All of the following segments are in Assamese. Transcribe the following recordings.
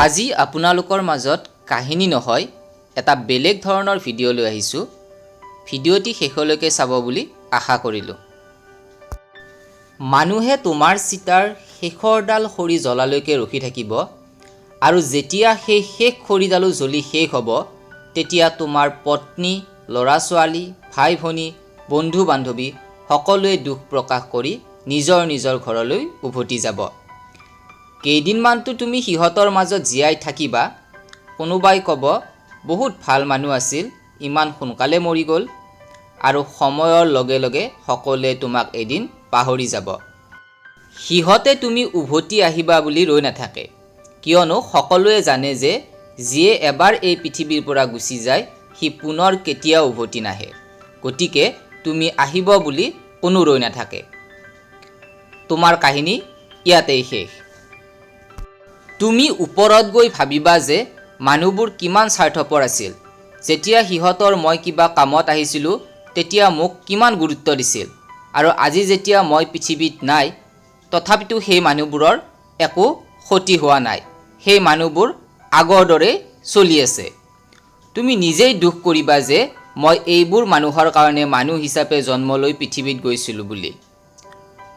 আজি আপোনালোকৰ মাজত কাহিনী নহয়, এটা বেলেগ ধৰণৰ ভিডিঅ' লৈ আহিছোঁ। ভিডিঅ'টি শেষলৈকে চাব বুলি আশা কৰিলোঁ। মানুহে তোমাৰ চিতাৰ শেষৰডাল খৰি জ্বলালৈকে ৰখি থাকিব আৰু যেতিয়া সেই শেষ খৰিডালো জ্বলি শেষ হ'ব, তেতিয়া তোমাৰ পত্নী, ল'ৰা ছোৱালী, ভাই ভনী, বন্ধু বান্ধৱী সকলোৱে দুখ প্ৰকাশ কৰি নিজৰ নিজৰ ঘৰলৈ উভতি যাব। কেইদিনমানতো তুমি সিহঁতৰ মাজত জীয়াই থাকিবা। কোনোবাই ক'ব, বহুত ভাল মানুহ আছিল, ইমান সোনকালে মৰি গ'ল। আৰু সময়ৰ লগে লগে সকলোৱে তোমাক এদিন পাহৰি যাব। সিহঁতে তুমি উভতি আহিবা বুলি ৰৈ নাথাকে, কিয়নো সকলোৱে জানে যে যিয়ে এবাৰ এই পৃথিৱীৰ পৰা গুচি যায়, সি পুনৰ কেতিয়াও উভতি নাহে। গতিকে তুমি আহিব বুলি কোনো ৰৈ নাথাকে। তোমাৰ কাহিনী ইয়াতেই শেষ। তুমি ওপৰত গৈ ভাবিবা যে মানুহবোৰ কিমান স্বাৰ্থপৰ আছিল। যেতিয়া সিহঁতৰ মই কিবা কামত আহিছিলোঁ, তেতিয়া মোক কিমান গুৰুত্ব দিছিল আৰু আজি যেতিয়া মই পৃথিৱীত নাই, তথাপিতো সেই মানুহবোৰৰ একো ক্ষতি হোৱা নাই। সেই মানুহবোৰ আগৰ দৰেই চলি আছে। তুমি নিজেই দুখ কৰিবা যে মই এইবোৰ মানুহৰ কাৰণে মানুহ হিচাপে জন্ম লৈ পৃথিৱীত গৈছিলোঁ বুলি।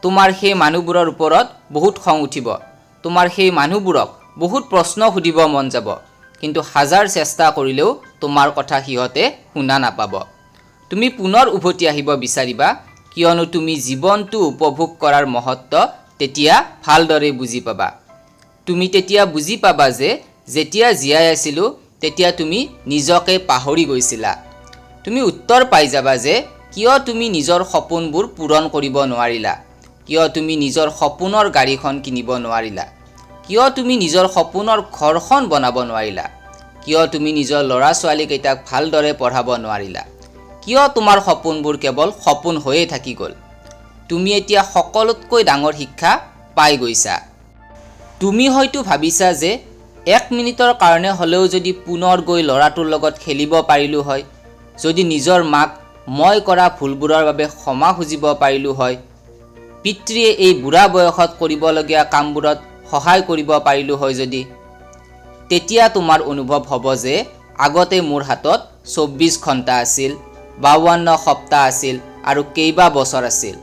তোমাৰ সেই মানুহবোৰৰ ওপৰত বহুত খং উঠিব। তোমাৰ সেই মানুহবোৰক বহুত প্ৰশ্ন সুধিব মন যাব, কিন্তু হাজাৰ চেষ্টা কৰিলেও তোমাৰ কথা সিহঁতে শুনা নাপাব। তুমি পুনৰ উভতি আহিব বিচাৰিবা, কিয়নো তুমি জীৱনটো উপভোগ কৰাৰ মহত্ব তেতিয়া ভালদৰে বুজি পাবা। তুমি তেতিয়া বুজি পাবা যে যেতিয়া জীয়াই আছিলোঁ, তেতিয়া তুমি নিজকে পাহৰি গৈছিলা। তুমি উত্তৰ পাই যাবা যে কিয় তুমি নিজৰ সপোনবোৰ পূৰণ কৰিব নোৱাৰিলা, কিয় তুমি নিজৰ সপোনৰ গাড়ীখন কিনিব নোৱাৰিলা, কিয় তুমি নিজৰ সপোনৰ ঘৰখন বনাব নোৱাৰিলা, কিয় তুমি নিজৰ ল'ৰা ছোৱালীকেইটাক ভালদৰে পঢ়াব নোৱাৰিলা, কিয় তোমাৰ সপোনবোৰ কেৱল সপোন হৈয়ে থাকি গ'ল। তুমি এতিয়া সকলোতকৈ ডাঙৰ শিক্ষা পাই গৈছা। তুমি হয়তো ভাবিছা যে এক মিনিটৰ কাৰণে হ'লেও যদি পুনৰ গৈ ল'ৰাটোৰ লগত খেলিব পাৰিলোঁ হয়, যদি নিজৰ মাক মই কৰা ভুলবোৰৰ বাবে ক্ষমা খুজিব পাৰিলোঁ হয়, পিতৃয়ে এই বুঢ়া বয়সত কৰিবলগীয়া কামবোৰত সহায় কৰিব পাৰিলোঁ হয় যদি। তেতিয়া তোমাৰ অনুভৱ হ'ব যে আগতে মোৰ হাতত 24 ঘণ্টা আছিল, 52 সপ্তাহ আছিল আৰু কেইবা বছৰ আছিল,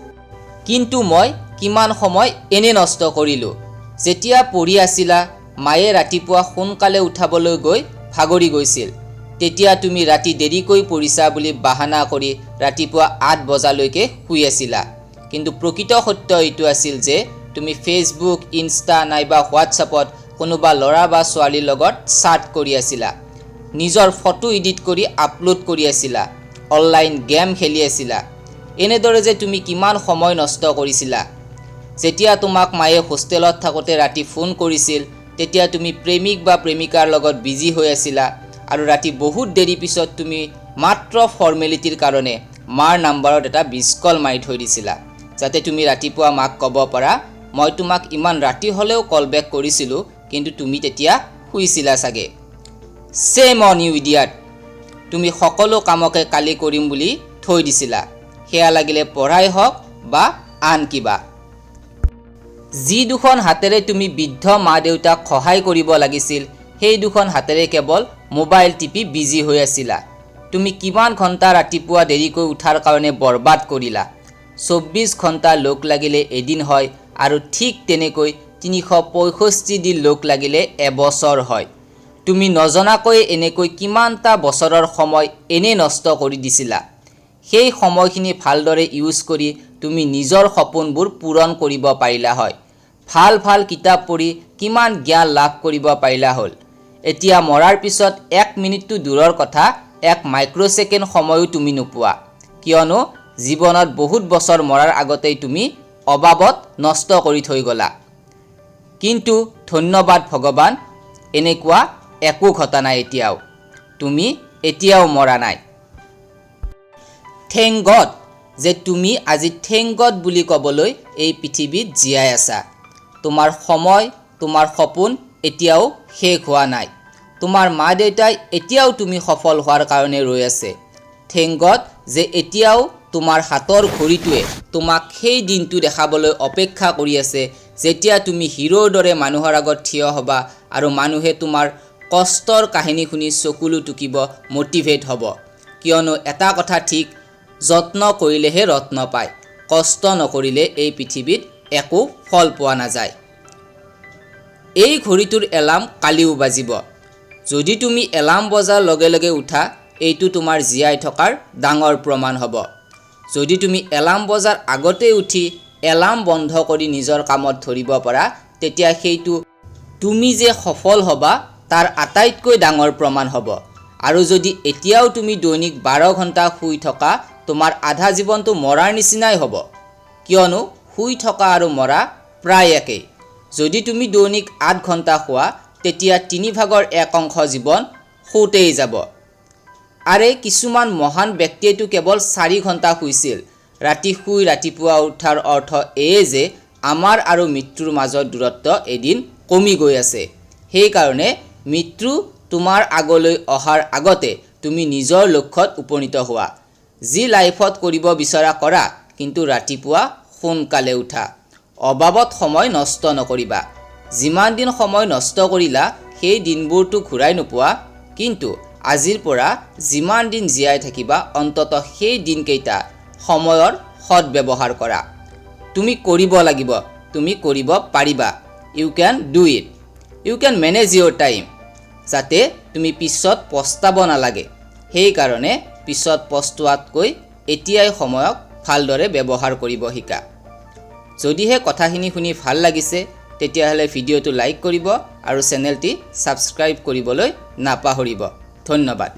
কিন্তু মই কিমান সময় এনে নষ্ট কৰিলোঁ। যেতিয়া পঢ়ি আছিলা, মায়ে ৰাতিপুৱা সোনকালে উঠাবলৈ গৈ ভাগৰি গৈছিল। তেতিয়া তুমি ৰাতি দেৰিকৈ পঢ়িছা বুলি বাহানা কৰি ৰাতিপুৱা 8 বজালৈকে শুই আছিলা। কিন্তু প্ৰকৃত সত্য এইটো আছিল যে তুমি ফেচবুক, ইনষ্টা নাইবা হোৱাটছআপত কোনোবা ল'ৰা বা ছোৱালীৰ লগত চাট কৰি আছিলা, নিজৰ ফটো এডিট কৰি আপলোড কৰি আছিলা, অনলাইন গেম খেলি আছিলা। এনেদৰে যে তুমি কিমান সময় নষ্ট কৰিছিলা। যেতিয়া তোমাক মায়ে হোষ্টেলত থাকোঁতে ৰাতি ফোন কৰিছিল, তেতিয়া তুমি প্ৰেমিক বা প্ৰেমিকাৰ লগত বিজি হৈ আছিলা আৰু ৰাতি বহুত দেৰি পিছত তুমি মাত্ৰ ফৰ্মেলিটিৰ কাৰণে মাৰ নাম্বাৰত এটা মিছ কল মাৰি থৈ দিছিলা, যাতে তুমি ৰাতিপুৱা মাক ক'ব পাৰা, মই তোমাক ইমান ৰাতি হ'লেও কল বেক কৰিছিলোঁ, কিন্তু তুমি তেতিয়া শুইছিলা চাগে। Shame on you, idiot! তুমি সকলো কামকে কালি কৰিম বুলি থৈ দিছিলা, সেয়া লাগিলে পঢ়াই হওক বা আন কিবা। যি দুখন হাতেৰে তুমি বৃদ্ধ মা দেউতাক সহায় কৰিব লাগিছিল, সেই দুখন হাতেৰে কেৱল মোবাইল টিপি বিজি হৈ আছিলা। তুমি কিমান ঘণ্টা ৰাতিপুৱা দেৰিকৈ উঠাৰ কাৰণে বৰবাদ কৰিলা। 24 ঘণ্টা লগ লাগিলে এদিন হয় আৰু ঠিক তেনেকৈ 365 দিন লগ লাগিলে এবছৰ হয়। তুমি নজনাকৈয়ে এনেকৈ কিমানটা বছৰৰ সময় এনেই নষ্ট কৰি দিছিলা। সেই সময়খিনি ভালদৰে ইউজ কৰি তুমি নিজৰ সপোনবোৰ পূৰণ কৰিব পাৰিলা হয়, ভাল ভাল কিতাপ পঢ়ি কিমান জ্ঞান লাভ কৰিব পাৰিলা হ'ল। এতিয়া মৰাৰ পিছত এক মিনিটটো দূৰৰ কথা, এক মাইক্ৰ'ছেকেণ্ড সময়ো তুমি নোপোৱা, কিয়নো জীৱনত বহুত বছৰ মৰাৰ আগতেই তুমি অবাবত নষ্ট কৰি থৈ গ'লা। কিন্তু ধন্যবাদ ভগৱান, এনেকুৱা একো ঘটা নাই এতিয়াও। তুমি এতিয়াও মৰা নাই। Thank god যে তুমি আজি thank god বুলি ক'বলৈ এই পৃথিৱীত জীয়াই আছা। তোমাৰ সময়, তোমাৰ সপোন এতিয়াও শেষ হোৱা নাই। তোমাৰ মা দেউতাই এতিয়াও তুমি সফল হোৱাৰ কাৰণে ৰৈ আছে। Thank god যে এতিয়াও তোমাৰ হাতৰ ঘড়ীটোৱে তোমাক সেই দিনটো দেখাবলৈ অপেক্ষা কৰি আছে, যেতিয়া তুমি হিৰ'ৰ দৰে মানুহৰ আগত থিয় হ'বা আৰু মানুহে তোমাৰ কষ্টৰ কাহিনী শুনি চকুলো টুকিব, মটিভেট হ'ব। কিয়নো এটা কথা ঠিক, যত্ন কৰিলেহে ৰত্ন পায়, কষ্ট নকৰিলে এই পৃথিৱীত একো ফল পোৱা নাযায়। এই ঘড়ীটোৰ এলাৰ্ম কালিও বাজিব। যদি তুমি এলাৰ্ম বজাৰ লগে লগে উঠা, এইটো তোমাৰ জীয়াই থকাৰ ডাঙৰ প্ৰমাণ হ'ব। যদি তুমি এলাৰ্ম বজাৰ আগতেই উঠি এলাৰ্ম বন্ধ কৰি নিজৰ কামত ধৰিব পাৰা, তেতিয়া সেইটো তুমি যে সফল হ'বা তাৰ আটাইতকৈ ডাঙৰ প্ৰমাণ হ'ব। আৰু যদি এতিয়াও তুমি দৈনিক 12 ঘণ্টা শুই থকা, তোমাৰ আধা জীৱনটো মৰাৰ নিচিনাই হ'ব। কিয়নো শুই থকা আৰু মৰা প্ৰায় একেই। যদি তুমি দৈনিক 8 ঘণ্টা শুৱা, তেতিয়া তিনি ভাগৰ এক অংশ জীৱন শুওঁতেই যাব। আৰে, কিছুমান মহান ব্যক্তিয়েতো কেৱল 4 ঘণ্টা শুইছিল। ৰাতি শুই ৰাতিপুৱা উঠাৰ অৰ্থ এয়ে যে আমাৰ আৰু মৃত্যুৰ মাজৰ দূৰত্ব এদিন কমি গৈ আছে। সেইকাৰণে মৃত্যু তোমাৰ আগলৈ অহাৰ আগতে তুমি নিজৰ লক্ষ্যত উপনীত হোৱা। যি লাইফত কৰিব বিচৰা কৰা, কিন্তু ৰাতিপুৱা সোনকালে উঠা। অবাবত সময় নষ্ট নকৰিবা। যিমান দিন সময় নষ্ট কৰিলা, সেই দিনবোৰতো ঘূৰাই নোপোৱা, কিন্তু আজিৰ পৰা যিমান দিন জীয়াই থাকিবা, অন্ততঃ সেই দিনকেইটা সময়ৰ সৎ ব্যৱহাৰ কৰা। তুমি কৰিব লাগিব, তুমি কৰিব পাৰিবা। You can do it, you can manage your time, যাতে তুমি পিছত পস্তাব নালাগে। সেইকাৰণে পিছত পস্তোৱাতকৈ এতিয়াই সময়ক ভালদৰে ব্যৱহাৰ কৰিব শিকা। যদিহে কথাখিনি শুনি ভাল লাগিছে, তেতিয়াহ'লে ভিডিঅ'টো লাইক কৰিব আৰু চেনেলটি ছাবস্ক্ৰাইব কৰিবলৈ নাপাহৰিব। ধন্যবাদ।